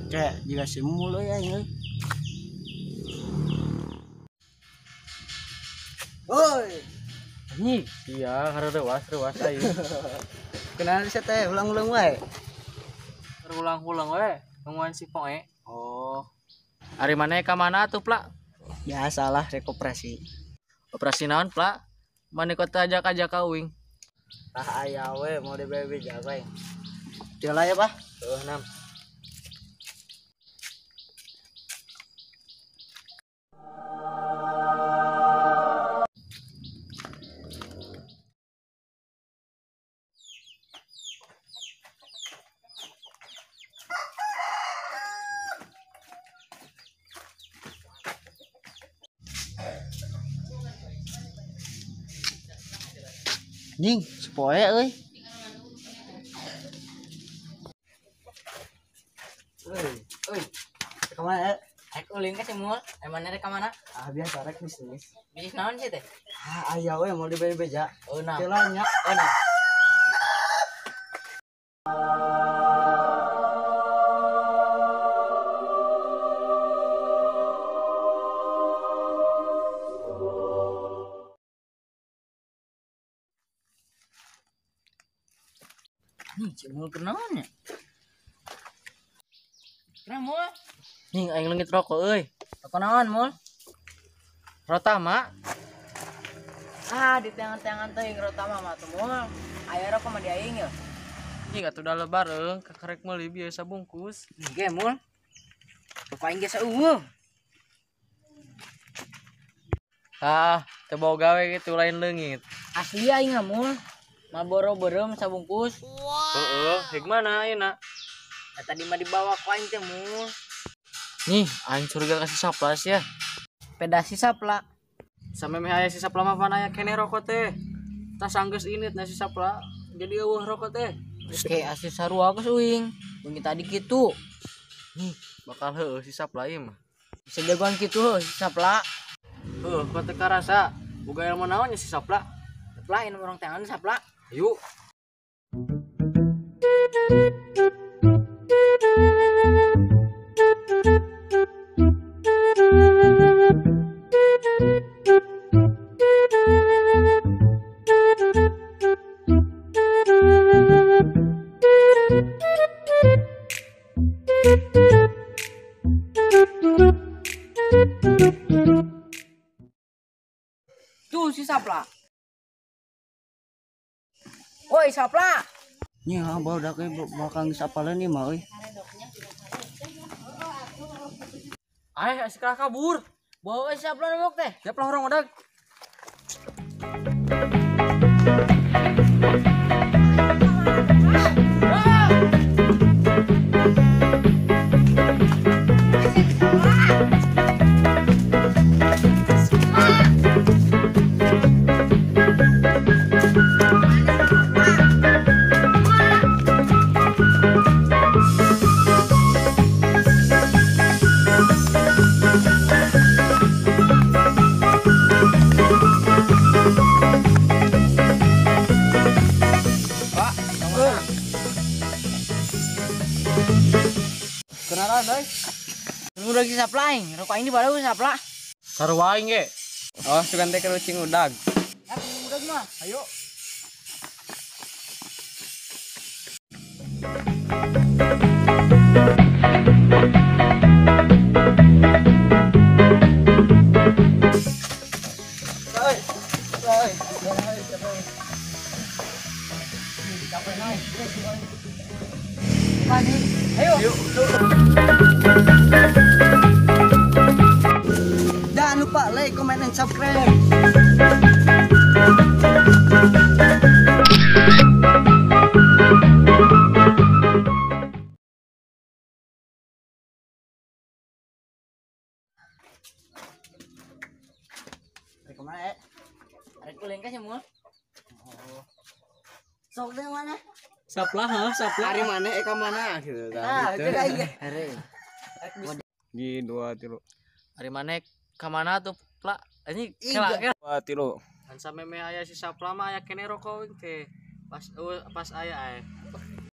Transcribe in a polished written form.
Kayak jika si mulu ya ini. Woi. Anjing, iya ngarewas-rewas aing. Kenal sih teh ulang-ulang wae. Ulang-ulang wae, nungguan si poe. Oh. Ari maneh ka mana atuh, Plak? Biasalah rek operasi. Operasi naon, Plak? Maneh kota ajak-ajak ka uing. Ah aya we mau dibebe jaga. Jalan ya, Pak. Heuh, nam. Nying, sepoe euy. Euy, euy. Ka mana? Rek ulin ka si Mul. Emang rek ka mana? Ah, biasa rek bisnis. Bisnis naon sih teh? Ah, aya we mau dibeli-beja. Oh, nah. Kelanya. Oh, nah. Nih, si Mul kenaon ya? Kenapa, Mul? Nih, aing leungit rokok euy. Rokok naon, Mul? Rotama. Ah, di tangan-tangan teuing Rotama mah tuh, Mul. Aya rokok mah di aing ya. Nih, atuh da bareng kakarek meuli biasa bungkus. Ge, Mul. Rokok aing ge saueuh. Ah, teu boga we kitu lain leungit. Asli aing mah, Mul. Marlboro beureum sabungkus. Wow. Heeh, rek mana ayeuna? Nah, tadi mah dibawa ku aing teh, Mul. Nih, aing curiga ka si Sapla ya. Peda si Sapla. Samemeh aya si Sapla mah pan aya keneh rokok teh. Tas anggeus init na si Sapla, jadi eueuh rokok teh. Oke, asli sarua geus uing. Bunyi tadi kitu. Nih, bakal heueuh si Sapla ieu mah. Bisa jagoan kitu heueuh si Sapla. Heueuh, kok teu karasa. Boga ilmu naon nya si Sapla? Sapla ini urang tangan Sapla. Yuk. Tuh si Sapla. Woi Sapla. Nya barudak ge bakal geus apaleun ieu mah euy. Aeh, asik kabur. Bawa Sapla nembok teh. Siap lah orang udah. Kenalan euy. Udah si Sapla aing, rokok aing dibawa Sapla. Sarua aing ge. Oh, sugan teh kerucing udag. Ya, udag mah. Ayo. Oi. Oi. Ayo. Jangan lupa like, comment, and subscribe. Rek kemana? Rek ulin ka si Mul. Oh. Sok deh mana? Sapla heuh, Sapla. Ari mana ka mana gitu tah. Nah, itu aing. Ari. Di 2 3. Ari mana ka mana tuh, Pla? Anjing, kela kela. 2 3. Kan samemeh aya si Sapla mah aya keneh rokok teh. Pas aya ae.